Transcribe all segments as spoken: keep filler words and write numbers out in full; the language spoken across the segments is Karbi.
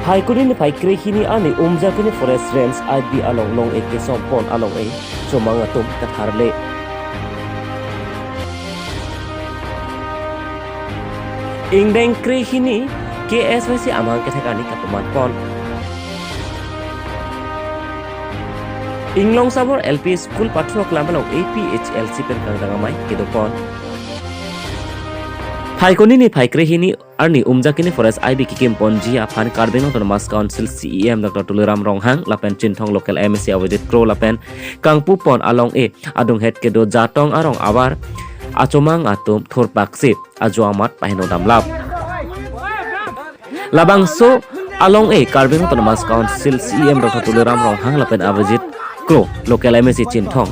Phaikuni niphai krehini arni Umjakini Forest Range I B along long-e kesompon along-e chomang atum katharle. Ingdeng krehini K S Y C amahang kethek arni kapamanpon. Inglong Sabor L P School pathu aklam along A P H L C pen kangdang amei kedopon. Phaikuni niphai krehini arni Umjakini Forest I B kekimponji aphan Karbi Anglong Autonomous Council C E M Doctor Tuliram Ronghang lapen Chinthong local M A C Avijit Kro lapen kangpupon along-e adunghet kedo Jatong arong avar achomang atum thurpaksi ajo amat paheno damlap. Labangso along-e Karbi Anglong Autonomous Council C E M Doctor Tuliram Ronghang lapen Avijit Kro local M A C Chinthong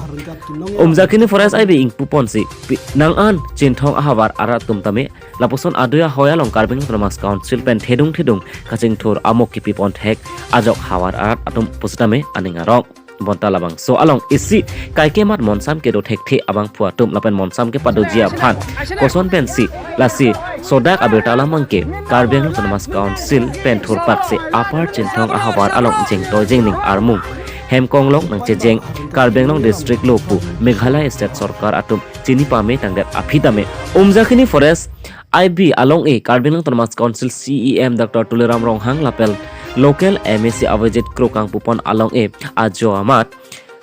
Umjakini Forest I B ingpuponsi pi-, nang-an Chinthong ahavar arat atum tame lapuson adui ahoi along Karbi Anglong Autonomous Council pen thedung thedung kachingthur amok kepipon thek ajok havar arat atum pusitame aning arong. Bonta labangso along isi kaike mat monsam kedo thekthe abangphu atum lapen monsam kepadoji aphan koson pensi lasi sodak abirta alam abangke Karbi Anglong Autonomous Council pen thurpaksi apar Chinthong ahavar along jengtoi jengning armung hem konglong nangchejeng Karbi Anglong District lo pu Meghalaya State Sorkar atum chini pame tangdet aphi tame Umjakini Forest I B along-e Karbi Anglong Autonomous Council C E M Doctor Tuliram Ronghang lapen local M A C Avijit Kro kangpupon along-e ajo amat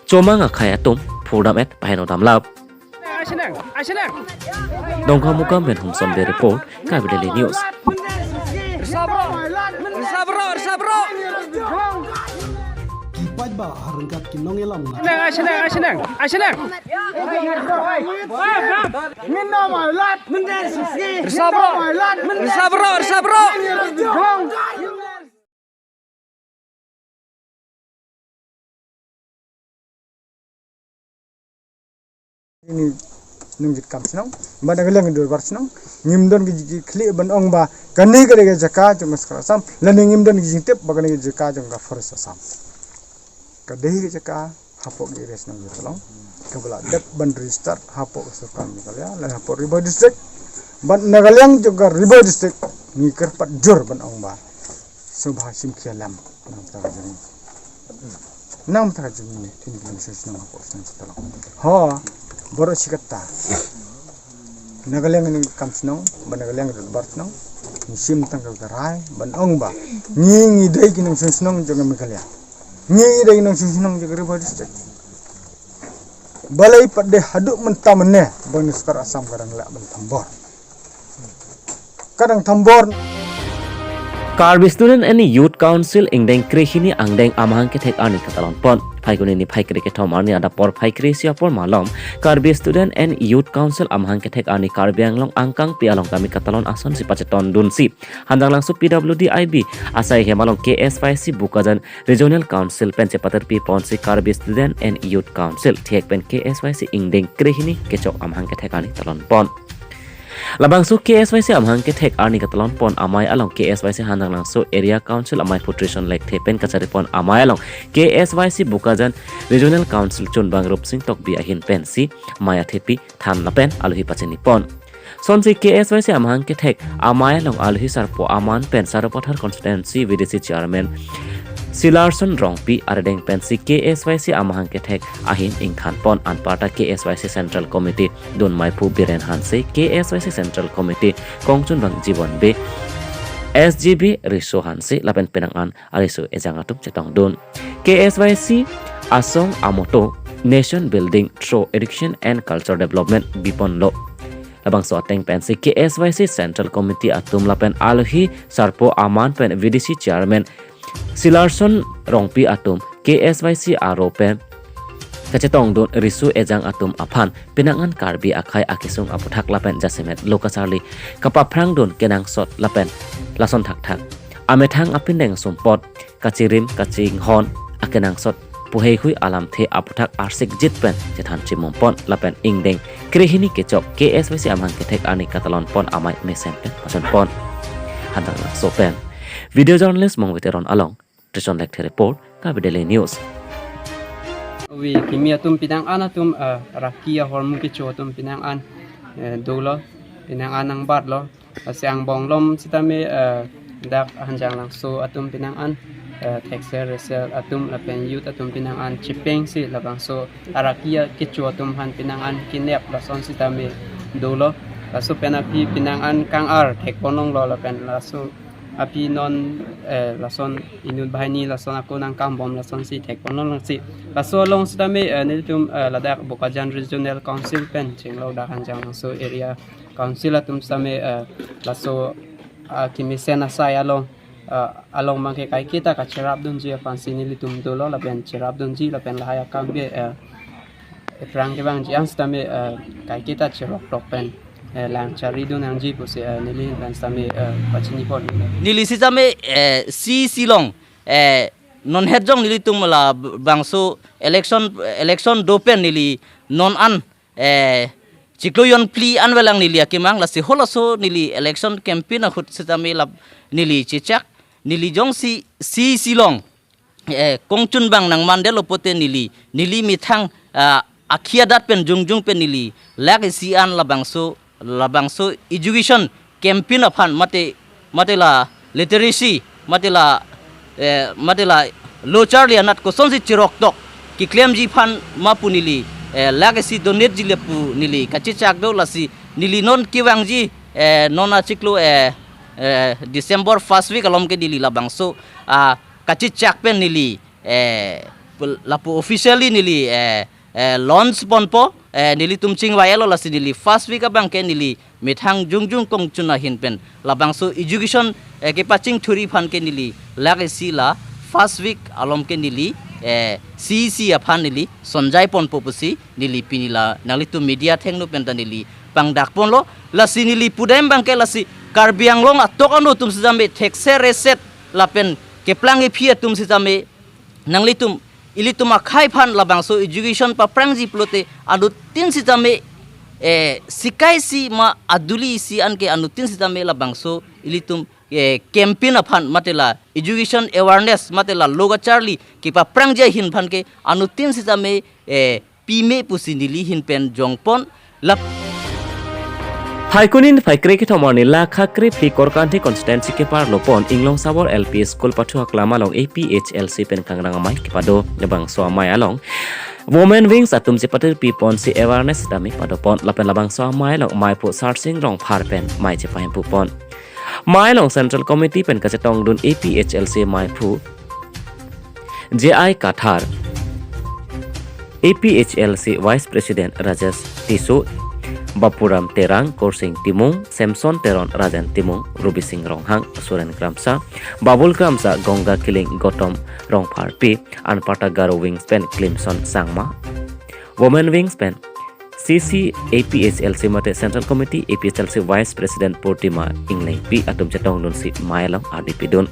chomang akhei atum phurdam-et paheno damlap. Dongkamukam pen Humson Bey report, Karbi Daily News. Kipaj ba harengkat kinong elam na. Ini nungjit kam chenong, ba nangkeliang durbar chenong, ngimdon ke jiki khli ban ong ba, kani kade ke jaka jong maskara Assam, lani ngimdon ke jingtip ba kani ke jaka jong ka forest Assam. Kade ke jaka, hapu ke res nang jitolong, kabala dak ban register, hapu ke Sorkar Meghalaya, lani hapu Ri Bhoi District, ban nangkeliang jong ka Ri Bhoi District, ngi kerpat jur ban ong ba. Sobha sim khialam nang ta jeng. Nang ta jeng ni tin tin sis nang ko sin sitalo. Ho, boro sikata. Nangkeliang ni kam chenong, ba nangkeliang ni bar chenong. Ni sim tang ka rai, ban ong ba. Ni ni dei ki nang chenong jong Meghalaya. Ni ni dei nang chenong jong Ri Bhoi District. Balai pat de haduk mentam ne, bang ni Sorkar Assam kadang lak ban thambor. Kadang thambor. Karbi Student and Youth Council ingdeng krehini angdeng amahang kethek arni katalonpon. Phaikuni niphai kre kethom arni adap porphai kre isi apor malom Karbi Student and Youth Council amahang kethek arni Karbi Anglong angkangpi along kami katalon asonsi pachetondunsi Handanglangso P W D I B asai hem along K S Y C Bokajan Regional Council pen chepaterpiponsi Karbi Student and Youth Council thek pen K S Y C ingdeng krehini kechok amahang kethek arni talonpon. Labangso K S Y C amahang kethek arni katalonpon amei along K S Y C Handanglangso Area Council amei Putri Son Lekthe pen kacharipon amei along K S Y C Bokajan Regional Council chunbang Rupsing Tokbi ahin pensi mei athepi than lapen alohi pachinipon. Sonsi K S Y C amahang kethek amei along alohi sarpo aman pen Sarupathar Constituency V D C Chairman Silarson Rongpi arideng pensi K S Y C amahang kethek ahin ingthanpon anparta K S Y C Central Committee dun meiphu Biren Hanse, K S Y C Central Committee kongchunbang Jibon Bey, S G B Riso Hanse lapen penang an ariso ejang atum chetongdun. K S Y C asong amoto Nation Building through Education and Culture Development biponlo. Labangso ateng pensi K S Y C Central Committee atum lapen alohi sarpo aman pen V D C Chairman Silarson Rongpi atum K S Y C aro pen kachetongdun riso ejang atum aphan penang an Karbi akhei akesung aputhak lapen jasemet lo kacharli kapaphrangdun kenangsot lapen lason thakthak amethang apindeng sumpot kachirim kachinghon akenangsot puheihui alamthe aputhak arsikjit pen chethan chimumpon lapen ingdeng krehini kechok K S Y C amahang kethek arni katalonpon amei mesen pen pasonpon. Handanglangso pen video journalist Mongve Teron along Trison Lekthe report, Karbi Daily News. Wi kimi atum penang an atum, eh, raki ahormu kecho atum penang an, eh, dolo, penang an nangbatlo. Lasi angbong along sitame, eh, Dak Hanjanglangso atum penang an, eh, thekser reser atum lapen youth atum penang an chepeng si labangso araki kecho atum aphan penang an kinep lason sitame dolo. Laso pen aphi penang an kang-ar thekpon longlo lapen laso aphi non, eh, lason inut banghini lason ako nangkambom lason si thekpon longlangsi. Laso along sitame, eh, nelitum, eh, ladak Bokajan Regional Council pen chinglo dak Hanjanglangso Area Council atum sitame, eh, laso, ah, kemesen asai along, ah, along abangke kaiketa kacherapdunji aphansi nelitum dolo lapen cherapdunji lapen lahai akam ke, eh, ephrang kevangji an sitame, eh, kaiketa cheroktok pen, eh, lang charidun nangji pusi, eh, neli pen sitame, eh, pachinipon. Neli sitame, eh, C C along, eh, non het jong nelitum labangso election, election do pen neli non an, eh, chiklo jon phli an velang neli akemang, lasi halaso neli election campaign ahut sitame lap neli chechak, neli jongsi C C along, eh, kongchun abang nangmandetlo pulote neli, neli methang, ah, akhi adat pen jongjong pen neli lakh isi an labangso, labangso education campaign aphan mate, mate la literacy, mate la, eh, mate la lo charli anat kosonsi cheroktok keklemji aphan ma pu neli, eh, lakh isi donate jile pu neli kachechak do, lasi neli non kevangji, eh, non achiklo, eh, eh, December first week along ke neli labangso, ah, kachechak pen neli, eh, pul-, lapu officially neli, eh, eh, launch ponpo, eh, nelitum chingvailo, lasi neli first week abangke neli methang jongjong kongchun ahin pen labangso education, eh, kepachingthurji aphan ke neli lakh isi la first week along ke neli, eh, C C aphan neli sonjai ponpo pusi neli pini la nanglitum media athengno pen ta neli pangdak ponlo, lasi neli pudam abangke lasi Karbi Anglong atok ano atum sitame thekser reser lapen keplang kephi atum sitame nanglitum, ilitum akhei aphan labangso education paprangji pulote anuttin sitame, eh, sikai isi ma aduli isi an ke anuttin sitame labangso ilitum, eh, campaign aphan mate la education awareness mate la lo kacharli kepaprangji ahin aphan ke anuttin sitame, eh, pime pusi neli ahin pen jongpon lap. Phaikuni niphai kre kethom arni la kha kre phli Korkanthi constituency keparlo pon Inglong Sabor L P School pathu aklam along A P H L C pen kangrang amei kepado, labangso amei along Women Wings atum chepatirpi ponsi awareness dami padopon lapen labangso amei along meiphu Sarsing Rongphar pen mei chepahemphu pon. Mei along Central Committee pen kachetongdun A P H L C meiphu J I Kathar, A P H L C Vice President Rajesh Tisso, Bapuram Terang, Korsing Timung, Samson Teron, Rajan Timung, Rubi Singh Ronghang, Suren Kramsa, Babul Kramsa, Gongga Killing, Gotom Rongpharpi, anparta Garo Wings pen Clemson Sangma, Women Wings pen C C A P H L C mate Central Committee A P H L C Vice President Purtima Inglengpi atum chetongdunsi mei along ardi pidun.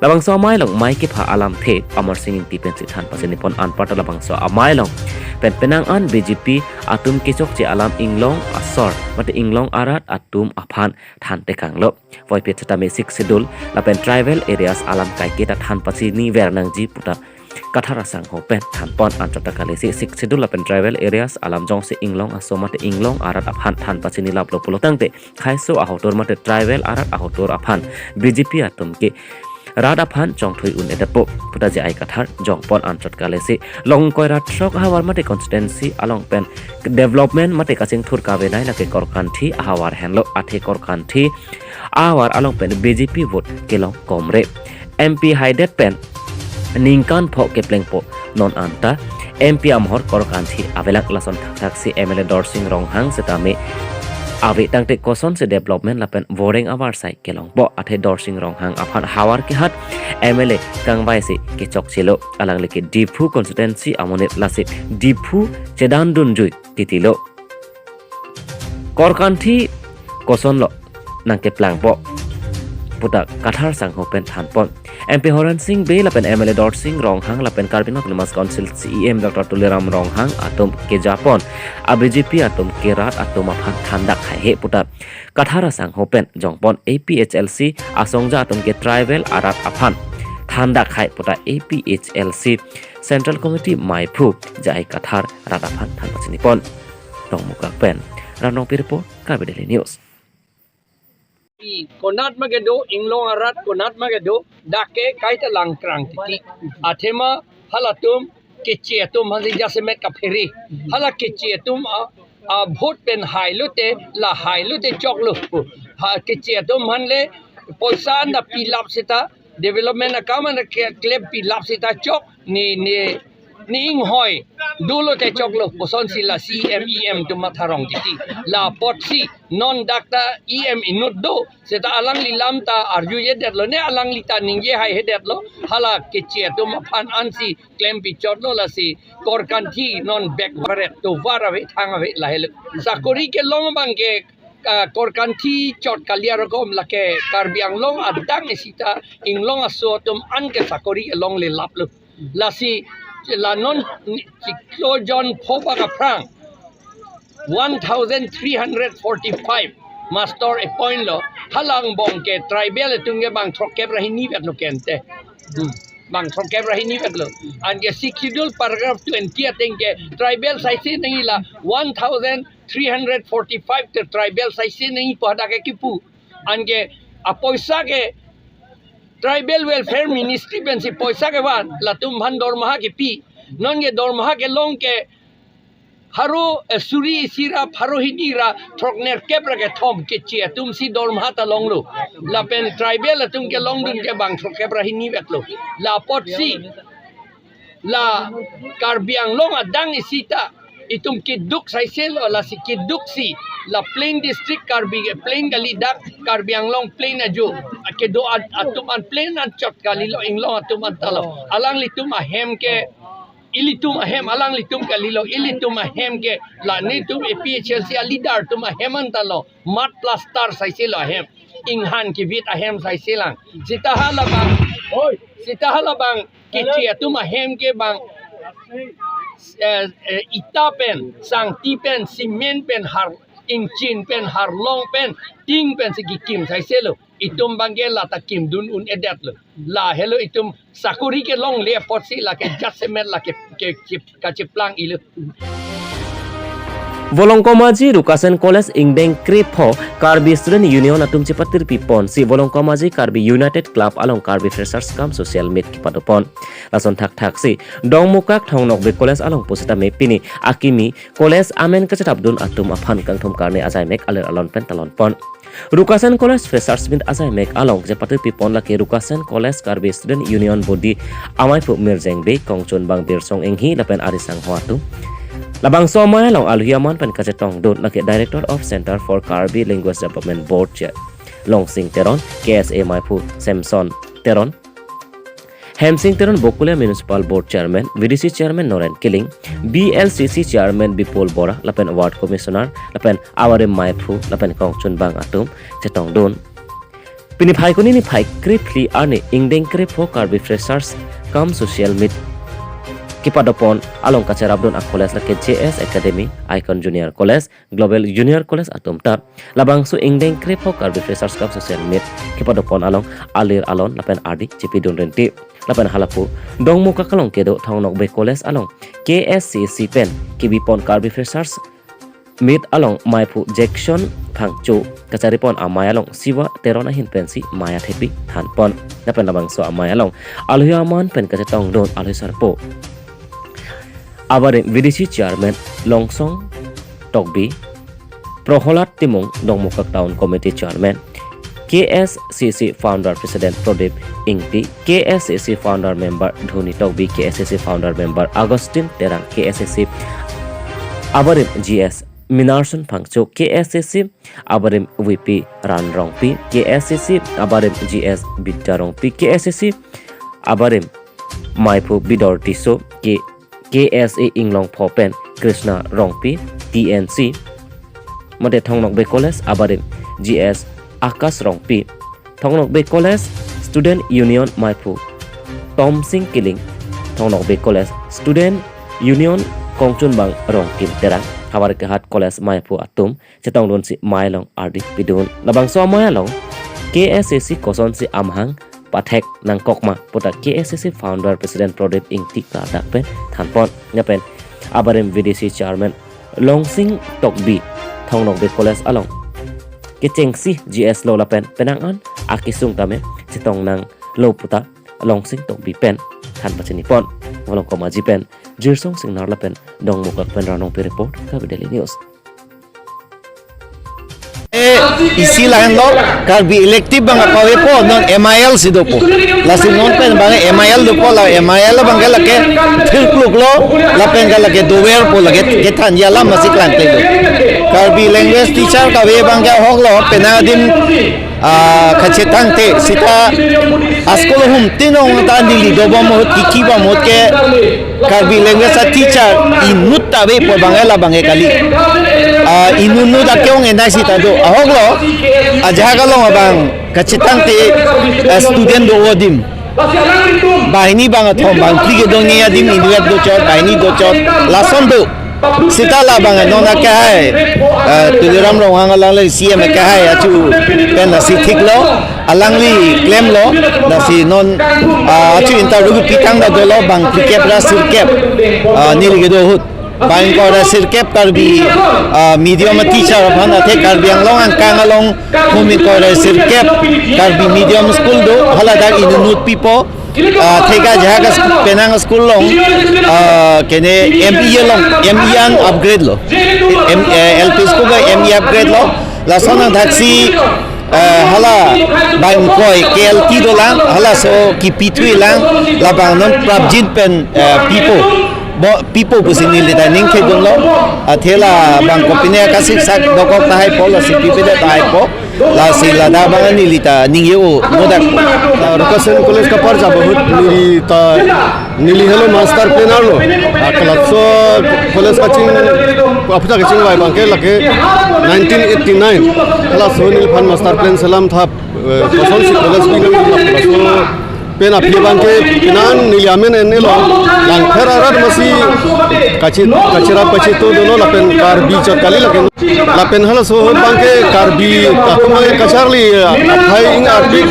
Labangso amei along mei kepha alamthe Amar Sing Ingti pensi than pachinipon, anparta labangso amei along pen penang an B J P atum kechokche alam Inglong asor mate Inglong arat atum aphan than tekanglo. Puvoiphit setame Sixth Schedule lapen tribal areas alam kaiketa than pachiniver nangji puta Kathar asangho pen thanpon. Anchot ta kalisi Sixth Schedule lapen tribal areas alam jongsi Inglong aso mate Inglong arat aphan than pachinilaplo pulo tangte khaiso ahotur mate tribal arat ahotur aphan B J P atum ke rat aphan chongthui un-edetpo puta J I Kathar jongpon. Anchot kalisi Longkoi rat throk ahavar mate constituency along pen development mate kachingthur kavenai lake Korkanthi ahavar henlo, athe Korkanthi ahavar along pen B J P vote kelong komre. M P haidet pen ningkan pho keplengpo, non anta M P amahor Korkanthi avelang, lason thakthaksi M L A Dorsing Ronghang setame ave tangte kosonsi development lapen voreng avarsai kelongpo, athe Dorsing Ronghang aphan havar kehat M L A kangvaisi kechokchelo, alangli ke Diphu constituency amonit, lasi Diphu chedandunjui titilo. Korkanthi kosonlo nangkeplangpo puta Kathar asangho pen thanpon. M P Horen Sing Bey lapen M L A Dorsing Ronghang lapen Karbi Anglong Autonomous Council C E M Doctor Tuliram Ronghang atum kejapon a B J P atum ke rat atum aphan thandak haihe puta Kathar asangho pen jongpon. A P H L C asongja atum ke tribal arat aphan thandak hai puta A P H L C Central Committee meiphu J I Kathar rat aphan than pachinipon. Tongmukak pen Ram Rongpi report, Karbi Daily News. Konat ma kedo, inglong arat konat ma kedo, dak ke kaita langkrang titi. Athema halatum keche atum aphan si jasemet kaphere. Hala keche atum a, a vote pen hai lote, la hai lote choklo. Ha keche atum aphan le poisa anda pilap seta, development akam anda ke-, klem pilap seta chok, ne, ne, ne inghoi dolo te choklo, kosonsi la C E M, E M atum matha rong titi. La apotsi non dak ta E M inut do, seta alangli lam ta arjujedetlo, ne alangli ta ningje haihedetlo, hala keche atum aphan ansi klem pichotlo, lasi Korkanthi non bek varet tovar ave, thang ave, lahelo. Sakori kelong abang ke, ah, Korkanthi chot kali arokom, lake Karbi Anglong adang isi ta inglong aso atum an ke sakori kelongle laplo. Lasi la non chiklo jon pho bak aphrang one thousand three hundred forty-five master appoint lo, hala angbong ke tribal atum ke bang throkkep ra hini vetlo kente. Hmm. Bang throkkep ra hini vetlo. Anke Sixth Schedule paragraph twenty ateng ke tribal saise nangji, la one thousand three hundred forty-five te tribal saise nangji pu hadak ke kipu. Anke apoisa ke Tribal Welfare Ministry pensi poisa kevan, latum aphan dormaha kepi. Non ke dormaha kelong ke pharo, eh, suri isi ra pharo hini ra throknerkep ra kethom keche atum si dormaha ta longlo. Lapen tribal atum kelongdun ke bang throkkep ra hini vetlo. La apotsi la Karbi Anglong adang isi ta itum keduk saiselo, lasi keduksi la plain district Karbi, plain kali, dak Karbi Anglong plain ajo, kedo at-, atum an plain anchot kalilo, inglong atum an talo. Alanglitum ahem ke ilitum ahem, alanglitum kalilo, ilitum ahem ke la netum A P H L C a leader atum ahem an talo. Mat plaster saiselo ahem, inghan kevit ahem saiselang. Seta halabang, oi, seta halabang keche atum ahem ke bang, eh, eh, ita pen, sangti pen, cement pen, har, ingchin pen, harlong pen, ting pensi kekim saiselo. Itum bang ke la ta kimdun un-edetlo. Lahelo itum sakori kelongle apotsi lake jasemet lake ke, ke, kacheplang ilo. Volongkomaji Rukasen College ingdeng krepho Karbi Student Union atum chepatirpi ponsi Volongkomaji Karbi United Club along Karbi Freshers cum Social Meet kepadopon. Lason thakthaksi Dongmukak Thong Nokbe College along pusitame pini akimi college amen kachetapdun atum aphan kangthum karne ajaimek alir alon pen talonpon. Rukasen College Freshers Meet ajaimek along chepatirpi pon lake Rukasen College Karbi Student Union Body amaiphu Mirjeng Bey, kongchunbang Birsong Enghi lapen ari sangho atum. Labangso amei along alohi aman pen kachetongdun lake Director of Center for Karbi Language Development Board Chair Longsing Teron, K S A maiphu Samson Teron, Hemsing Teron Bokulia Municipal Board Chairman, V D C Chairman Noren Killing, B L C C Chairman Bipul Bora, lapen Ward Commissioner, lapen abarim maiphu, lapen kongchunbang atum chetongdun. Pini Phaikuni niphai krephli arni ingdeng krepho Karbi Freshers cum Social Meet kepadopon along kacherapdun a college lake J S Academy, Icon Junior College, Global Junior College atum ta labangso ingdeng krepho Karbi Freshers cum Social Meet kepadopon along alir alon lapen ardi chepidun rinti. Lapen halapu Dongmukak along kedo Thong Nokbe College along K S C C pen kebipon Karbi Freshers Meet along maiphu Jackson Phangcho kacharipon amei along Siva Teron ahin pensi mei athepi thanpon. Lapen labangso amei along alohi aman pen kachetongdun alohi sarpo abarim V D C Chairman Longsong Tokbi, Proholad Timung Dongmukak Town Committee Chairman, K S C C Founder President Prodip Ingti, K S C C Founder Member Dhoni Tokbi, K S C C Founder Member Augustine Terang, K S C C abarim G S Minarson Phangcho, K S C C abarim V P Ran Rongpi, K S C C abarim G S Bidya Rongpi, K S C C abarim maiphu Bidor Tisso, K, K S A Inglong pho pen Krishna Rongpi, T N C, mate Thong Nokbe College abarim G S Akash Rongpi, Thong Nokbe College Student Union maiphu Tom Sing Killing, Thong Nokbe College Student Union kongchunbang Rongkim Terang, havar kehat college maiphu atum chetongdunsi mei along ardi pidun. Labangso amei along K S C C kosonsi amahang pathek nangkokma puta K S C C Founder President Prodip Ingti kardak pen thanpon. Lapen abarim V D C Chairman Longsing Tokbi Thong Nokbe College along kechengsi G S lo lapen penang an akesung tame chetong nanglo puta Longsing Tokbi pen than pachini pon. Malom komaji pen Jirsong Singnar lapen Dongmukak pen Ranongpi report, Karbi Daily News. Eh, isi lahenlo, Karbi elective abang kapavepo, non M I L si dopo. Lasi non pen abang M I L dopo, la M I L abang ke lake thirkluklo, lapen ke lake doverpo, lake kethan alam masi klangtelo. Karbi language teacher kave abang ke ahoklo, penang adim, ah, kachetangte sita a-school ahum tinong ta neli dobom ahut, kiki bom ahut ke Karbi language a-teacher inut ta avepo abang ke labang ke kali. Ah, inutnut akeong enai sita do. Ahoklo, ajahak along abang kachetangte, eh, student do adim. Banghini bangkethom bangphli kedongji adim inutvet dochot, banghini dochot, lason do. Sita labang non akehai, eh, Tuliram Ronghang alangli C M akehai achu pen lasi thiklo, alangli klemlo, lasi non, ah, achu interview pitang ta dolo, bang phlikep ra sirkep, ah, neli kedo ahut. Bang ingkoi ra sirkep Karbi, ah, medium teacher aphan, athe Karbi Anglong angkang along hum ingkoi ra sirkep Karbi medium school do, haladak inutnut pipo. Ah, theka ajahak a-school, penang school along, ah, kene M E along, M E an upgrade lo. M, eh, L P school ke M E upgrade lo. Lason an thaksi, eh, hala bang ingkoi K L T dolang, halaso kipithulang, labang non prapjin pen, eh, pipo. Bo, pipo pusi neli ta ning thedunlo, athe labang kopine kasiksak dokok tahai po, lasi pipedet tahai po, lasi ladak abang neli ta ningje-o modak. Ah, Rukasen College kaparjap ahut neli ta, neli helo master plan arlo. Ah, kalaso college kaching, aphuthak kachingvai abang ke lake nineteen eighty-nine. Kalaso neliphan master plan selam thap, eh, kosonsi college pinang, kalaso pen aphi abang ke penang neli amen en-elo, Langpher arat masi kachi-, kachirap kachito dolo lapen Karbi chot kali lake. Lapen halaso ahut abang ke Karbi atum abang ke kacharli, aphai ing arpik,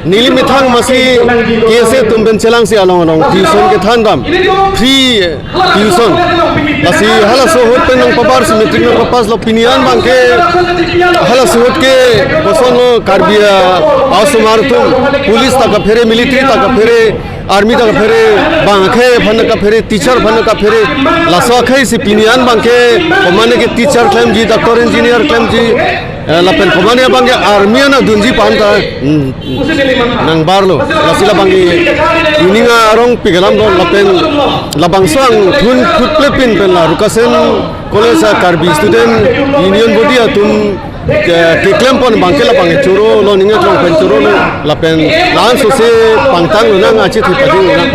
neli methang masi K S A atum pen chelangsi along along tuition kethan dam, free tuition. Lasi halaso ahut pen nangpabar si matric nangpapass lo, pini an abang ke halaso ahut ke kosonlo, Karbi, ah, a-osomar atum, police ta kaphere, military ta kaphere, army ta kaphere, bang akhei aphan kaphere, teacher aphan kaphere, laso akhei si pini an abang ke komatne ke teacher klemji, doctor, engineer klemji, eh, lapen komatne abang ke army an adunji aphan ta, hmm, nangbarlo. Lasi labang ke ining arongpik alam do, lapen labangso angthun thutplepin pen la Rukasen College a-Karbi Student Union Body atum, eh, keklem pon abang ke labang ke choro lo, ning aklong pen choro lo, lapen la-an sose pangtang lonang, achethe pading lonang.